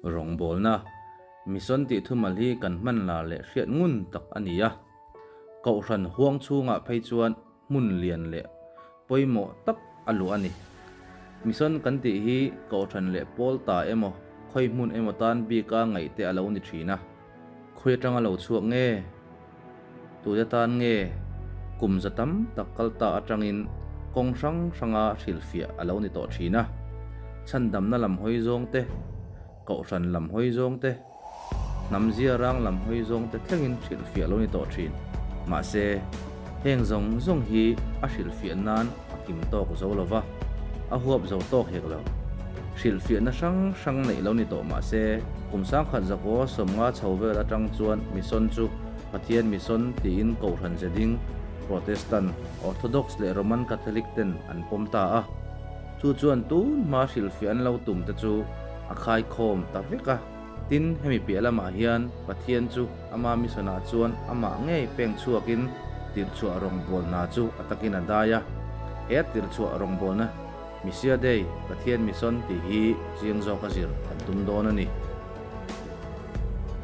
Rawngbawlna, Mission tih thumal hi kan hman lar leh hriat ngun tak a ni a. Kohhran huang chhungah phei chuan hmun lian leh pawimawh tak a luah a ni. Mission kan tih hi kohhran leh pawl ta emaw, khawi hmun emaw tan bika ngaih te a lo ni thin a. Khawi atanga lo chhuak nge? Tute tan nge? Kum za tam tak kal ta atangin kawng hrang hranga hrilhfiah a lo ni tawh thin a. Chhandamna lam hawi zawng te, kohhran lam hawi zawng te, Hnam zia rang lam hawi zawng te thlengin hrilhfiah lo ni tawh thin. Mahse, heng zawng zawng hi a hrilhfiah nan a kim tawk zo lo va, a huap zo tawk hek lo. Hrilhfiahna hrang hrang neih lo ni tawh mahse, kum sangkhat zakaw 50 chho vel atang chuan Mission chu Pathian Mission tiin Kohhran zeding, Protestant, Orthodox leh Roman Catholic ten an pawm ta a. Chu chuan tun hma hrilhfiah an lo tum te chu a khaikhawm ta vek a. Tin, hemi piah lamah hian Pathian chu ama mission-ah chuan amah ngei peng chhuakin tirhchhuah rawngbawlna chu a takin a dai a. He tirhchhuah rawngbawlna Misia Dei, Pathian Mission tih hi chiang zawka zir kan tum dawn a ni.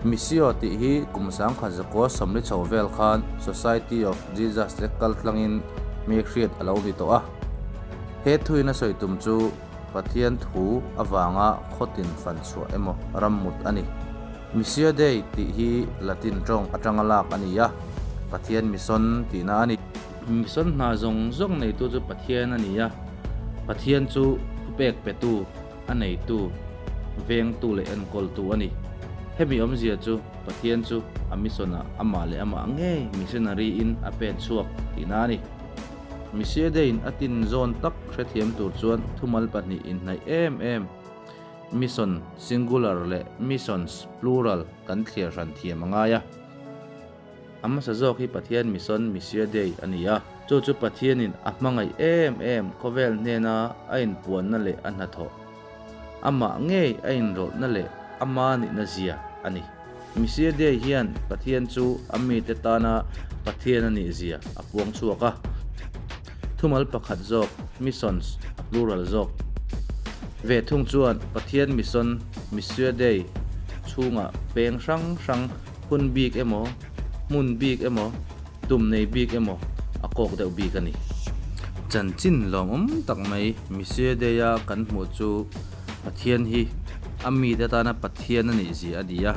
Missio tih hi kum 1940 chho vel khan Society of Jesus te kal tlangin mi hriat a lo ni tawh a. He thuin a sawi tum chu Pathian thu avanga khawtin fan chhuah emaw ram mut a ni. Missio Dei tih hi Latin tawng atanga lak a ni a, Pathian mission tihna a ni. Mission hna zawng zawng neitu chu Pathian a ni a, Pathian chu thupek petu, a neitu, vengtu leh enkawltu a ni. Hemi awmzia chu Pathian chu a mission-ah amah leh amah ngei missionary-in a pen chhuak tihna a ni. Misiadein a tin zawn tak hrethiam tur chuan thumal pahnih inhnaih em em, mission, singular, leh missions, plural, kan thliar hran thiam a ngai a. A hmasa zawk hi Pathian mission, Missio Dei, a ni a, chu chu Pathianin a hmangaih em em khawvel hnena a inpuanna leh a hnathawh, amah ngei a inrawlhna leh ama nihna zia a ni. Missio Dei hian Pathian chu a mite tana Pathian a nih zia a puang chhuak a. Thumal pakhat zawk, missions, a plural zawk ve thung chuan Pathian mission, Missio Dei, chhungah peng hrang hrang hun bik emaw, hmun bik emaw, tum nei bik emaw a kawk deuh bik a ni. Chanchin lawmawm tak mai Missio Dei-a kan hmuh chu Pathian hi a mite tana Pathian a nih zia a ni a.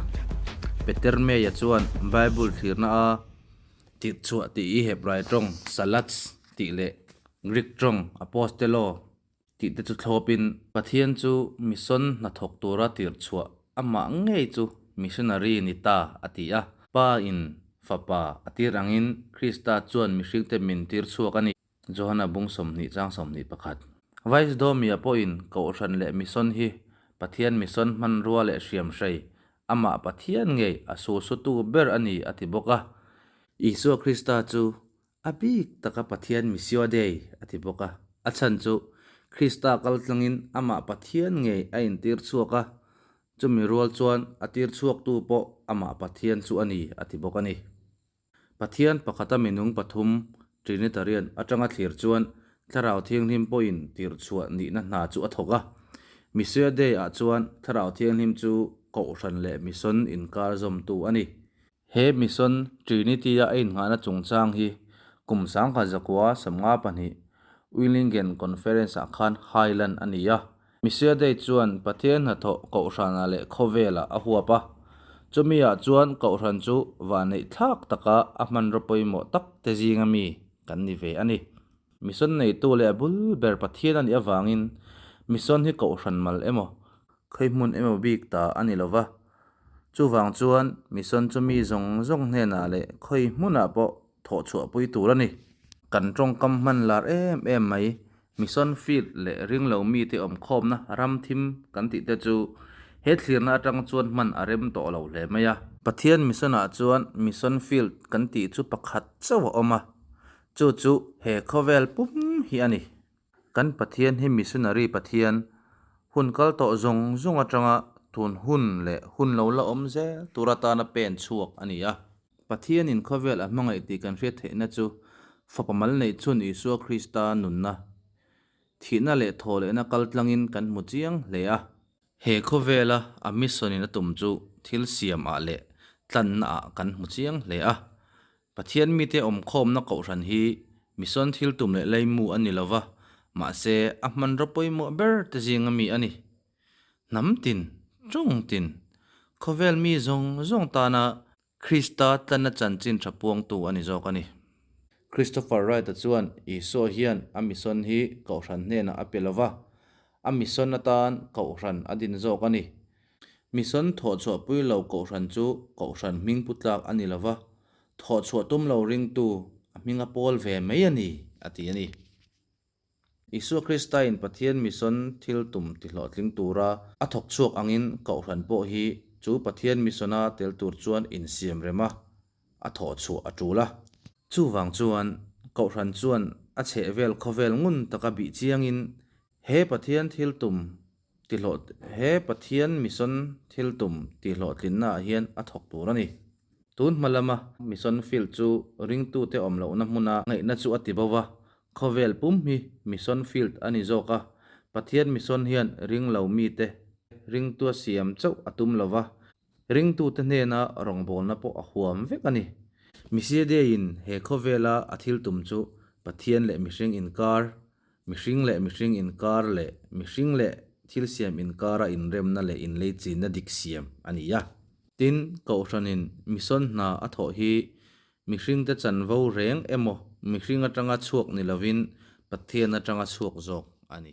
Peter Meia chuan Bible thlirna a tirhchhuah tih i Hebrai tawng salats tih leh Greek tawng apostelo tih te chu thlawpin Pathian chu mission hnathawk tura tirhchhuah amah ngei chu missionary ni ta a ti a. Pa in Fapa a tir angin Krista chuan mihringte min tirchhuak a ni. Johana bung 20 chang 21. Vice Domia pawhin Kohhran leh Mission hi Pathian Mission hmanrua leh hriamhrei, amah Pathian ngei a sulsutu ber a ni a ti bawk a. Isua Krista chu a bik taka Pathian Missio Dei a ti bawk a. A chhan chu Krista kaltlangin amah Pathian ngei a intir chhuak a, chumi rual chuan a tir chhuaktu pawh amah Pathian chu a ni a ti bawk a ni. Pathian pakhata minung pathum, Trinitarian, atanga thlir chuan Thlarau Thianghlim pawhin tirhchhuah nihna hna chu a thawk a. Missio Dei ah chuan Thlarau Thianghlim chu Kohhran leh Mission inkar zawmtu a ni. He Mission Trinity-a a innghahna chungchang hi kum 1952 Willingen Conference-ah khan hailan a ni a. Missio Dei chuan Pathian hnathawh Kohhranah leh khawvelah a huap a. Chumi-ah chuan Kohhran chu vahneih thlak taka a hmanraw pawimawh tak te zinga mi kan ni ve a ni. Mission neitu leh a bul ber Pathian a nih avangin Mission hi Kohhran mal emaw, khawi hmun emaw bik ta a ni lo va. Chuvang chuan Mission chu mi zawng zawng hnenah leh khawi hmunah pawh thawhchhuahpui tur a ni. Kan tawngkam hman lar em em mai Mission field leh ringlo mite awmkhawmna ram thim kan tih te chu he thlirna atang chuan hman a rem tawh lo hle mai a. Pathian mission ah chuan mission field kan tih chu pakhat chauh a awm a, chu chu he khawvel pum hi a ni. Kan Pathian hi missionary Pathian, hun kal tawh zawng zawng atanga tun hun leh hun lo la awm zel tur atana pen chhuak a ni a. Pathianin khawvel a hmangaih tih kan hriat theihna chu Fapa mal neih chhun Isua Krista nunna, thihna leh thawhlehna kaltlangin kan hmu chiang hle a. He khawvela a mission in a tum chu thil siam ah leh tlanna ah kan hmu chiang hle a. Pathian mite awmkhawmna kohhran hi mission thil tum leh leimu a ni lova, mahse a hmanraw pawimawh ber te zinga mi a ni. Hnam tin, tawng tin, khawvel mi zawng zawng tana Krista tlanna chanchin tha puangtu a ni zawk a ni. Christopher Wright-a chuan Isua hian a mission hi kohhran hnenah a pe lova, a mission atan kohhran a din zawk a ni. Mission thawhchhuahpui lo kohhran chu kohhran hming pu tlak a ni lova, thawhchhuah tum lo ringtu a hming a pawl ve mai a ni, a ti a ni. Isua Kristain Pathian mission thil tum tihlawhtling tura a thawk chhuak angin kohhran pawh hi chu Pathian mission-a tel tur chuan insiam rem a, a thawh chhuah a tul a. Chuvang chuan kohhran chuan a chhehvel khawvel ngun taka bih chiangin he Pathian thil tum tihlawh he Pathian mission thil tum tihlawhtlinnaah hian a thawk tur a ni. Tun hma lama mission field chu ringtute awm lohna hmuna ngaihna chu a ti bo va, khawvel pum hi mission field a ni zawk a, Pathian mission hian ring lo mite ringtua siam chauh a tum lo va, ringtute hnena rawngbawlna pawh a huam vek a ni. Misiadeiin he khawvela a thil tum chu Pathian leh mihring inkar Mihring leh mihring inkar leh mihring leh thil siam inkara inremna leh inleichinna dik siam a ni a. Tin, Kohhranin mission hna a thawh hi mihringte chanvo reng emaw mihring atanga chhuak ni lovin Pathian atanga chhuak zawk a ni.